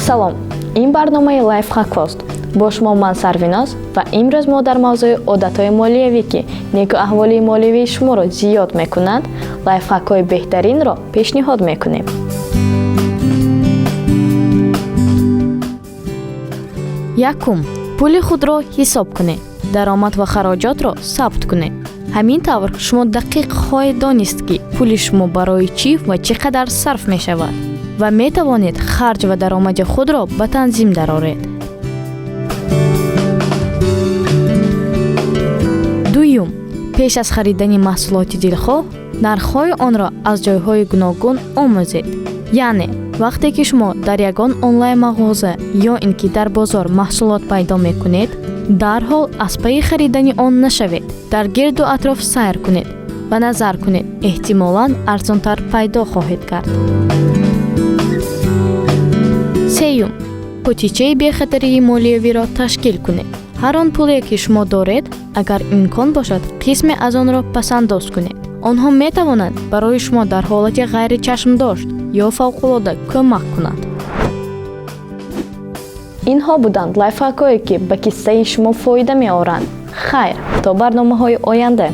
Салом, ин барномаи Лайфхакҳост. Бо шумо ман, Сарвиноз, ва имрӯз мо дар мавзӯи одатҳои молиявӣ, ки некӯаҳволии молиявии шуморо зиёд мекунанд, лайфхакҳои беҳтаринро пешниҳод мекунем. Якум, пули худро ҳисоб кунед, даромад ва хароҷотро сабт кунед. Ҳамин тавр шумо дақиқ хоҳед донист, ки пули шумо барои чӣ ва чӣ қадар сарф мешавад, ва метавонед харҷ ва даромади худро ба танзим дароред. Дуюм, пеш аз харидани маҳсулоти дилхоҳ нархҳои онро аз ҷойҳои гуногун омӯзед. Яъне вақте ки шумо дар ягон онлайн-мағоза ё ин ки дар бозор маҳсулот пайдо мекунед, дарҳол аз пайи харидани он нашавед. Дар гирду атроф сайр кунед ва назар кунед, эҳтимолан арзонтар пайдо хоҳед кард. Сеюм, қутичаи бехатарии молиявиро ташкил кунед. Ҳар он пуле, ки шумо доред, агар имкон бошад, қисме аз онро пасандоз кунед. Онҳо метавонанд барои шумо дар ҳолати ғайричашмдошт ё фавқулода кӯмак кунанд. Инҳо буданд лайфхакҳое, ки ба киссаи шумо фоида меоранд. Хайр, то барномаҳои оянда.